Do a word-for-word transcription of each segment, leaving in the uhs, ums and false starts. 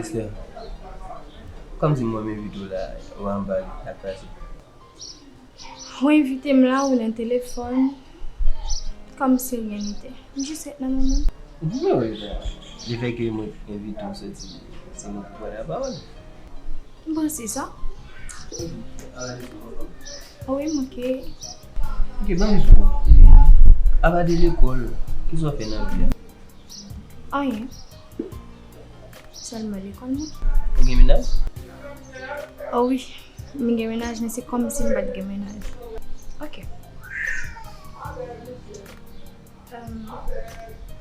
Esther, kòmsi mwen m envite w la, w anba la kraze. Ou envite m la, ou nan telefòn, kòmsi ryen n'était. M jis ret nan men mwen. Non, lefètke mwen envite w soti, se mwen ki pran lapawòl. M panse sa. Wi, m oke. Oke, ban m di w. Apa de lekòl, kisa w fè nan vi a? Anyen. Sèlman lekòl mwen. Ou gen mennaj? O wi, m gen mennaj, men se kòmsi m pa t gen mennaj. Oke. Em,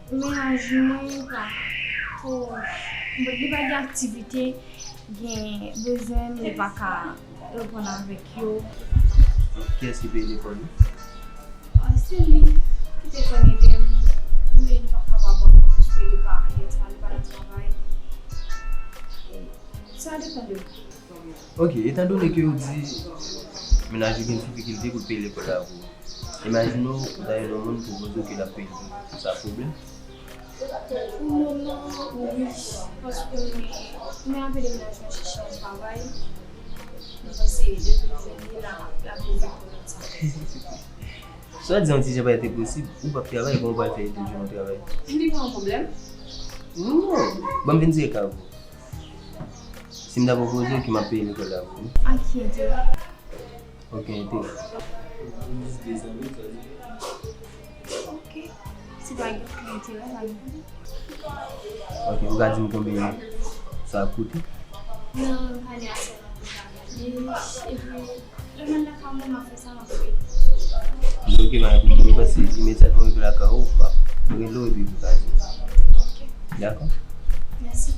mennaj mwen pa twò, bon, li pa gen aktivite, gen bezwen m, li pa ka reponn avèk yo. Kiyès ki peye lekòl li? Ah, se li ki te konn ede m, men li pa kapab ankò paske li pa gen tra-, li pa nan travay. E sa depann de mwen. Ok, etandone ke ou di mennaj ou gen difikilte pou l peye lekòl la pou ou, imajine w, ou ta jwenn yon moun pwopoze w ke l ap peye l pou ou. Sa pwoblèm? Pou moman, wi. Paske mwen, mwen ap ede mennaj mwen chèche yon travay. Mwen panse depi l jwenn li la, l ap vin pwoblèm sa. Swadizan yon ti jan pa t posib, ou p ap travay, kòman w pral fè ede l jwenn yon travay? Li pa yon pwoblèm. Non, ban m vin dirèk avè w. Si m ta pwopoze w ki m ap peye lekòl la pou ou. A ki enterè? Okenn enterè. Ok. Si pa gen okenn enterè, pa gen pwoblèm. Ok, ou ka di m konbyen sa ap koute? Non, m pa gen ase lajan pou m ta gade. Epi, lè m al lakay mwen, m ap fè sa m ap fè. Ok, m ap koute, mwen panse imedyatman rive lakay ou, m ap rele w epi pou w ka di m. Ok. Dakò? Mèsi.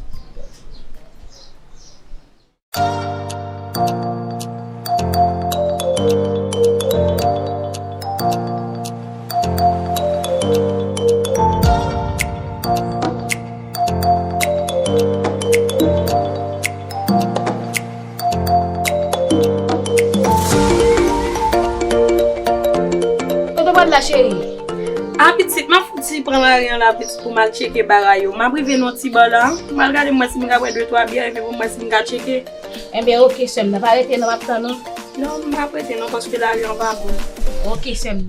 Kote w pral la, cheri? A, pitit, m ap fouti pran lari an la, pitit, pou m al tcheke bagay yo. M ap rive nan ti ba la. M al gade m wè si m ka pran de twa byè, epi pou m wè si m ka tcheke. Enben, oke, sè m, nan pa rete non, m ap tann ou. Non, m p ap rete non, paske lari an pa bon. Oke, sè m.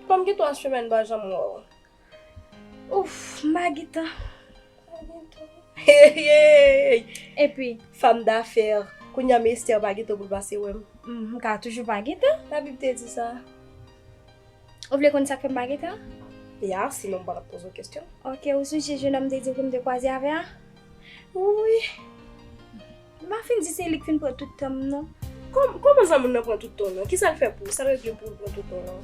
Kòm gen twa semèn m pa janm wè w. Ouf, m pa gen tan. Hey, hey, hey. Epi? Fanm dafè. Kounye a, men Esther pa gen tan pou l pase wè m. M, m ka toujou pa gen tan. Labib te di sa. Ou vle konn sa k fè m pa gen tan? Ya, sinon m pa t ap poze w kesyon. Oke, ou sonje jennonm te di w ke m te kwaze avè a? Wi. M pa fin di se li k fin pran tout tan m, non. Kòm-, kòman sa moun nan pran tout tan w nan? Kisa l fè pou ou? Sa l regle pou l pran tout tan w nan?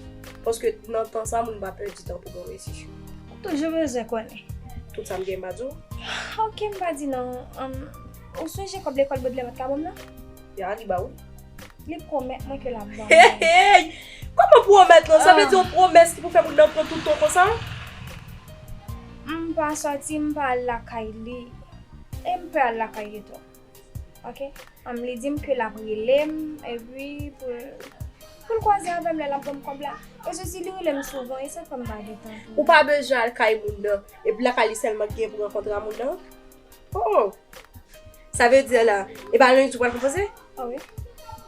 Paske nan tan sa, moun pa pèdi tan pou bon desizyon. Ou toujou bezwen konnen. Tout sa m gen m pa di w? Oke, m pa di non. Ann, ou sonje kòb lekòl Baudelaire pa t ka ban m nan? Ya, li ba ou? Li pwomèt mwen ke l ap ban mwen. Hey, hey! Kòman pwomèt lan? Sa vle di yon pwomès ki pou fè moun nan pran tout tan w konsa? M pa sòti, m pa al lakay li. E m pè al lakay li tou. Oke? Ann, li di m ke l ap rele m, epi pou l, pou l kwaze avè m lè l ap ban m kòb la. Paske si li rele m souvan, e sa k fè m pa gen tan pou li. Ou pa bezwen al kay moun nan, epi lakay li sèlman k gen pou rankontre a moun nan? Oh! Sa vle di la, e pa lendi w pral konpoze? A wi.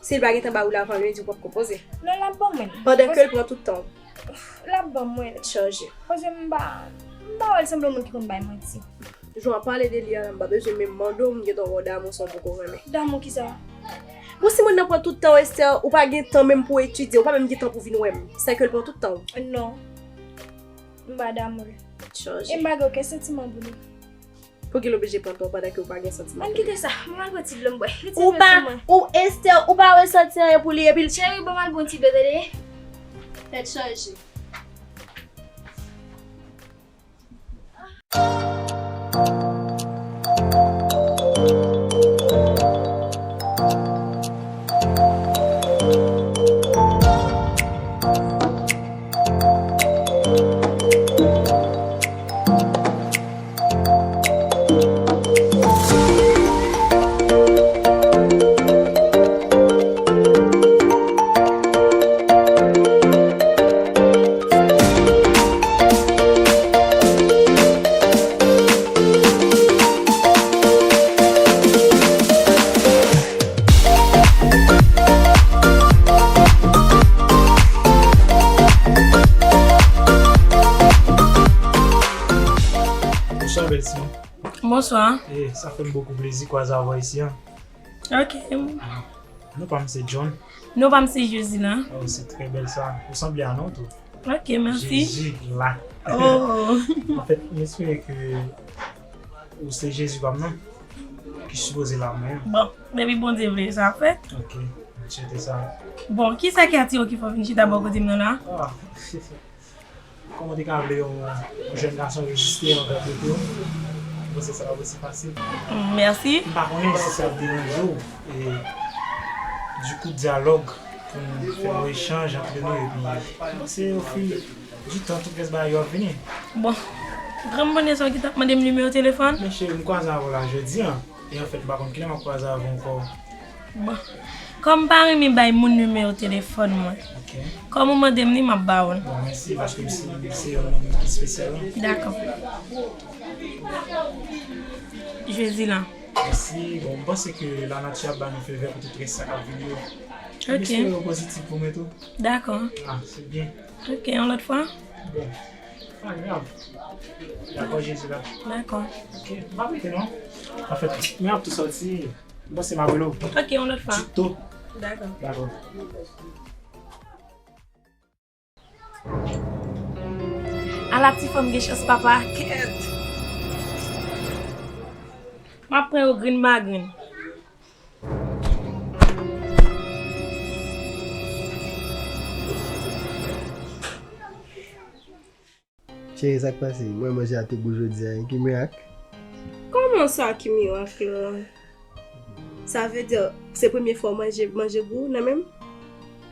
Si l pa gen tan ba ou l avan lendi, w p ap konpoze? Non, l ap ban mwen. Pandan ke l pran tout tan w? L ap ban mwen. Tèt chaje. Paske m pa, m pa wè l sanble yon moun ki konn bay manti. Jan w ap pale de li a la, m pa bezwen menm mande w, m gentan wè w damou san w poko renmen. Damou kisa? Bon, si moun nan pran tout tan w, Esther, ou pa gen tan menm pou etidye, ou pa menm gen tan pou vin wè m. Sèke l pran tout tan w. Non. M pa damou l. Tèt chaje. E m pa gen okenn santiman pou li. Pouki l oblije pran tan w pandan ke w pa gen santiman pou li? Ann kite sa, mwen al pran ti dlo m bwè. Li ti dlo sou mwen. Ou pa, ou, Esther, ou pa resanti anyen pou li epi l. Cheri, ban m al pran ti dlo, tande? Tèt chaje. Bonswa. E sa fè m bokou plezi kwaze avè w isi a. Ok. Non pa m se John. Non pa m se Jezina. Oh, se trè bèl sa. Ou sanble a non tou. Ok, mèsi. Jezi la. Oh. Anfèt, m espere ke ou se Jezi pa m nan, ki sipoze la mwen. Bon, depi Bondye vle, sa fèt. Ok, m swete sa. Bon, kisa ki atire w ki fè w vin chita bò kote m nan la? Ah, kòman w te ka vle yon, yon jèn gason reziste anvè kote w? Mwen panse sa pa posib fasil. Mèsi. M pa konnen si sa ap deranje w, e, dikou dyalòg pou n fè yon echanj antre nou, epi mwen panse ofi di tan tout rès bagay yo ap vini. Bon, granm konnen sa w ki t ap mande m nimewo telefòn? Men cheri, m kwaze avè w la jodi a. E anfèt, m pa konn kilè m ap kwaze avè w ankò. Bon, kòm m pa renmen bay moun nimewo telefòn mwen, ok, kòm ou mande m li, m ap ba w l. Bon, mèsi, paske m se, m se yon nonm ki espesyal. Dakò. Jezi la. Mèsi. Bon, m panse ke lanati ap ba nou fevè pou tout rès sa k ap vini yo. Ok. M espere yo pozitif pou mwen tou. Dakò. Ah, se byen. Ok, yon lòt fwa? Bon. Pa grav. Dakò, Jezi la. Dakò. Ok, m pa prete non. Anfèt, mwen ap tou sòti. M panse m ap rele w. Ok, yon lòt fwa. Pito. Dakò. Dakò. Ala ti fanm gen chans papa, kèt. M ap pran yo grenn pa grenn. Cheri, sa k pase? Mwen manje a te gou jodi a, ki mirak? Kòman sa ki mirak la? Sa vle di, se premye fwa w manje, manje gou nan menm?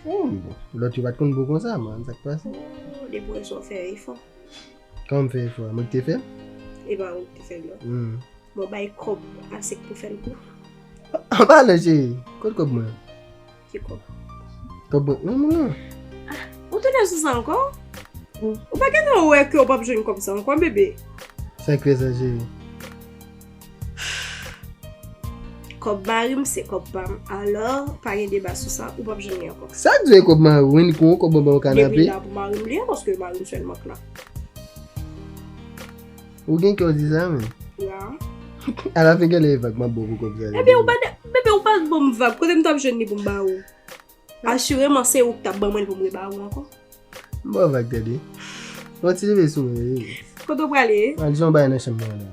Oh, bon. Lòt yo pa t konn bon konsa, man. Sa k pase? Oh, depi w wè sa w fè efò. Kòman m fè efò a? Mwen ki te fè l? E pa ou ki te fè l, non. Hmm. Mwen bay kòb a sèk pou fè l gou. An palan, cheri. Kote kòb mwen an? Ki kòb? Kòb mwen. Non, non, non. Ah, ou tounen sou sa ankò? Hmm. Ou pa gentan wè ke w p ap jwenn kòb sa ankò, bebe? Sa k fè sa, cheri? Kòb mari m se kòb pa m. Alò, pa gen deba sou sa, ou p ap jwenn li ankò. Sa k di w e kòb mari w, wi, li kon kòb anba yon kanape? Depi la pou mari m li ye, paske mari m sèlman k la. Ou gen kè w di sa, men. Ya. Alafen, genlè e vag m ap ba w pou kòb sa. Ebyen, ou pa de, bebe, ou pa ban m vag. Kote m t ap jwenn li pou m ba ou? Asireman, se ou k t ap ban mwen l pou m reba ou ankò. M ba w vag, tande. Yon ti leve sou mwen, wi. Kote w prale? Al di yon bagay nan chanm mwen la.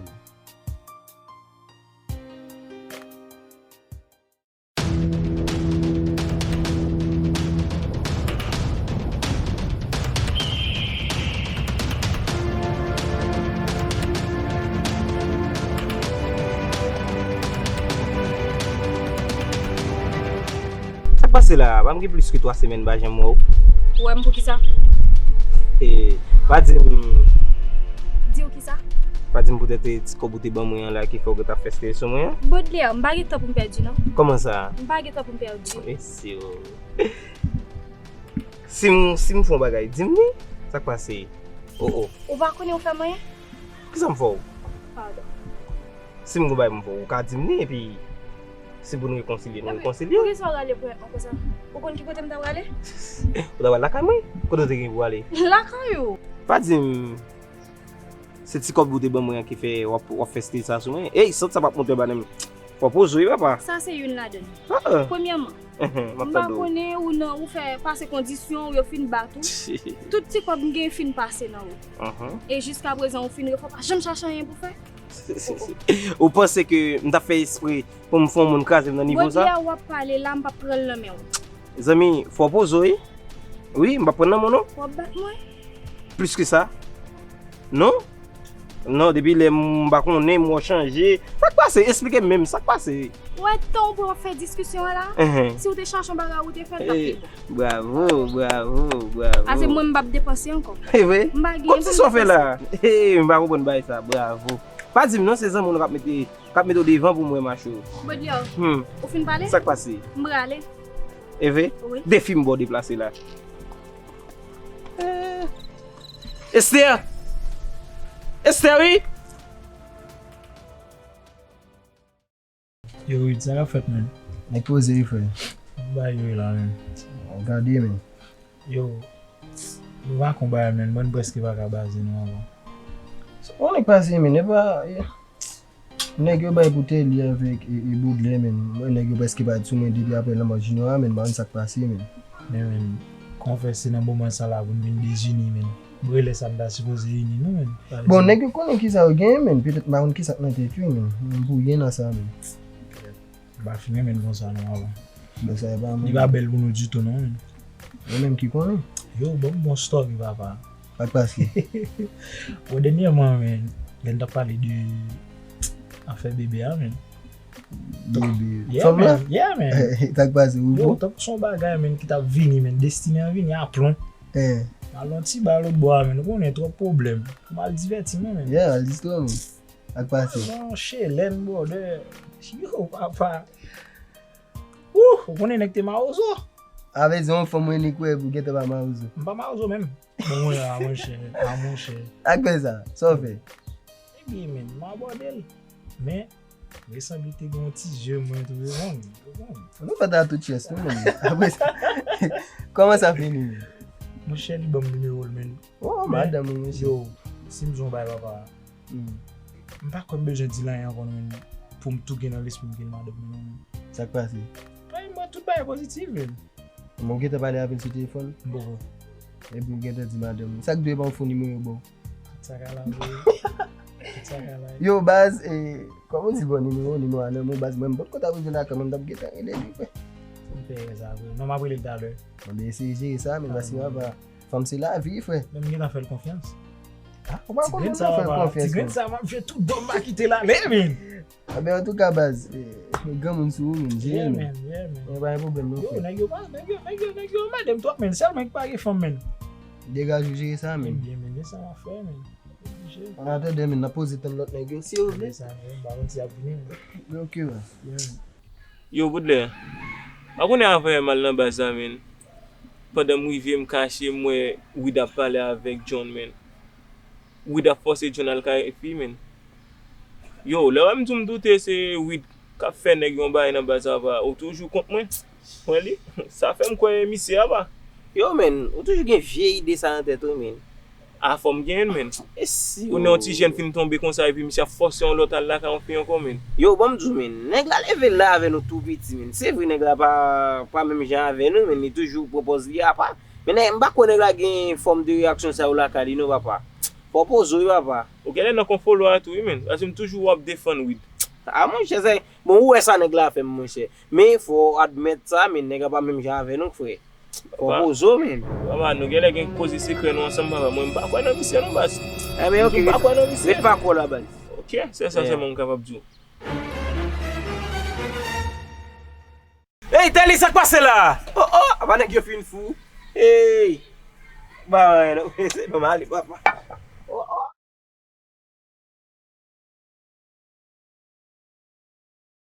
Sa k pase la? Pa m gen plis ke twa semèn m pa janm wè w. Ou wè m poukisa? E, pa di m. Di w kisa? Pa di m poutèt e ti kòb ou te ban mwen an la ki fè w gentan fè stres sou mwen an. Baudelaire, m pa gen tan pou m pèdi non. Kòman sa? M pa gen tan pou m pèdi. Mesye o. Si m, si m fè yon bagay, di m li. Sa k pase? Oh, oh. Ou pa konnen ou fè m anyen? Kisa m fè w? Padon. Si m gon bagay m fè w, ou ka di m li, epi si pou n rekonsilye, nou rekonsilye. Poukisa w rale pwen an konsa? Ou konn ki kote m ta prale? Ou ta pral lakay mwen? Kote w te gen pou ale? Lakay ou. Pa di m, se ti kòb ou te ban mwen an ki fè w ap, w ap fè stil sa sou mwen. Ey, sant sa p ap monte anba nan men. Fò poze w wi, papa. Sa se youn ladan yo. Ah, ah. Premyèman, mhm, m ap tande w. M pa konnen ou nan, ou fè pase kondisyon, yo fin bat ou. Tout ti kòb m gen fin pase nan ou. Mhm. E jiskaprezan ou fin refè, ou pa janm chache anyen pou fè. Ou panse ke m t ap fè espre pou m fè yon moun kraze m nan nivo sa? Baudelaire, w ap pale la, m p ap pran l nan men w. Zanmi, fò w poze w, wi. Wi, m p ap pran l nan men w non. W ap bat mwen? Plis ke sa. Non? Non, depi lè m pa konnen, m wè w chanje. Sa k pase? Esplike m menm, sa k pase? Ou wè tan w pran w ap fè diskisyon an la? Enhen. Si w te chache yon bagay ou te fè l, t ap pi bon. Bravo, bravo, bravo. Ase mwen m p ap depanse ankò. E vre? M pa gen. Kòmsi sa w fè la? Hey, m pa konprann bagay sa. Bravo. Pa di m non, se zanmi w k ap mete, k ap mete w devan pou mwen, macho. Baudelaire, hmm, ou fin pale? Sa k pase? M prale. E vre? Wi. Defi m ba w deplase la. Eh. Esther! Esther, wi! Yo, Wid, sa k ap fèt, menn? Nèg poze wi, frè. Bagay yo ye la, menn. Gade, menn. Yo, nou pa konn bagay, menn. Mwen prèske pa ka baze nou ankò. Ou nèg pase, menn. E pa, e, Nèg yo bay pou Telly avèk e, e Baudelaire, men. Mwen, nèg yo prèske pa sou mwen depi apre lanmò Junior a, men. M pa konn sa k pase, men. Men, men, konfè se nan moman sa la pou n vin dezini, men. Brele sa n ta sipoze ini, non, men. Bon, nèg yo konnen kisa yo genyen, men. Petèt m pa konn kisa k nan tèt yo, men. M pou yen nan sa, men. M pa fin renmen l konsa non avan. Bon, sa e pa mwen. Li pa bèl pou nou ditou non, men. Mwen menm ki konnen. Yo, ban m bon story, papa. Sa k pase? Bon, dènyèman, men, lè n t ap pale de afè bebe a, men. Bebe. Yeah, fanm lan? Yeah, men. Sa k pase, ou bon? Yo, tankou se yon bagay, men, ki t ap vini, men. Destine an vini a plon. Eh. M al yon ti ba lòt bò a, men. Ou konnen, twòp pwoblèm. M al divèti mwen, men. Yeah, al distwè, men. Sa k pase? Yon chelèn, brother. Yo, papa. Wouh, ou konnen nèg te mawozo. A vle di yon fanm ou renmen kwè pou gentan pa mawozo. M pa mawozo menm. Bon, mwen a monchè, a monchè. Ak fè sa, sa w fè? Ebyen, men, m abòde l. Men, resanble te gen yon ti je mwen tou, ou konprann? Nou fè ta tout chès, nou menm. Apre sa, kòman sa fini, men? Monchè, li ban m nimewo l, men. Oh, madanm ou, monchè. Yo, si m di yon bagay, papa. Hmm. M pa kwè m bezwen di l anyen ankò, non, men pou m tou gen nan lespri m ke l madanm mwen, non, men. Sa k pase? Paske mwen, tout bagay pozitif, men. Mwen gentan pale avè l sou telefòn. M poko. Epi w gentan di madanm ou. Sa k dwe ban w fo nimewo ba w? Tout sa ka la, bro. Tout sa ka la. Yo, baz, eh, kòman w di bon nimewo, nimewo a nan men w, baz, mwen, m potko t ap rive lakay mwen, m t ap gentan rele li, frè. M fè sa, bro. Non, m ap rele l talè. Mwen eseye jere sa, men, pase papa. Fanm se lavi, frè. Men m gentan fè l konfyans. Ah, ou pa konn moun nan fè l konfyans, ti grenn sa, m ap jwe tout dòm pa kite l ale, men. Enben, antouka, baz, eh, granmoun sou ou, men, jere, men. Yeah, man, yeah, man. Mwen pa gen pwoblèm, non, frè. Yo, nèg yo pa, nèg yo, nèg yo, nèg yo anmède m twòp, men. Sèlman ki pa gen fanm, men. Degaje w jere sa, men. Ebyen, men, men sa m ap fè, men. Oblije. An atandan, men, n ap poze tann lòt nèg yo, si yo vle. Sa, men, m pa konn si y ap vini, men. Ok, baz. Yeah, man. Yo, Baudelaire, pa konnen afè m al nan baz la, men. Pandan m rive, m kache, m wè Wid ap pale avèk John, men. Wid ap fòse John al kay fi, men. Yo, lè w wè m di w m doute se Wid k ap fè nèg yon bagay nan baz la, pa, ou toujou kont mwen. Mwen li, sa fè m kwè misye a pa. Yo, men, ou toujou gen vye ide sa nan tèt ou, men. A, fò m genyen l, men. E si, kounye a yon ti jèn fin tonbe konsa, epi misye ap fòse yon lòt al lakay yon fi ankò, men. Yo, ban m di w, men, nèg la leve l la avè nou tou piti, men. Se vre, nèg la pa, pa menm jan avè nou, men li toujou pran pòz li apa. Men nèg, m pa kwè nèg la gen fòm de reyaksyon sa yo lakay li, non, papa. Fò w poze w, wi, papa. Ou genlè nan konfo lwa tou, wi, men. Paske m toujou wè w ap defann Wid. A, monchè, se, bon, ou wè sa nèg la fè m, monchè. Men fò w admèt sa, men nèg la pa menm jan avè nou, frè. Fò w poze w, men. Papa, nou genlè gen koze sekrè nou ansanm, papa. Mwen, m pa kwè nan misye, non, baz. Enben, ok, m pa kwè nan misye. Ret pa kwè w la, baz. Ok, se sa sèlman m kapab di w. Ey, Telly, sa k pase la? Oh, oh, apa nèg yo fin fou? Ey. Ba, non, se bon, m ale, papa.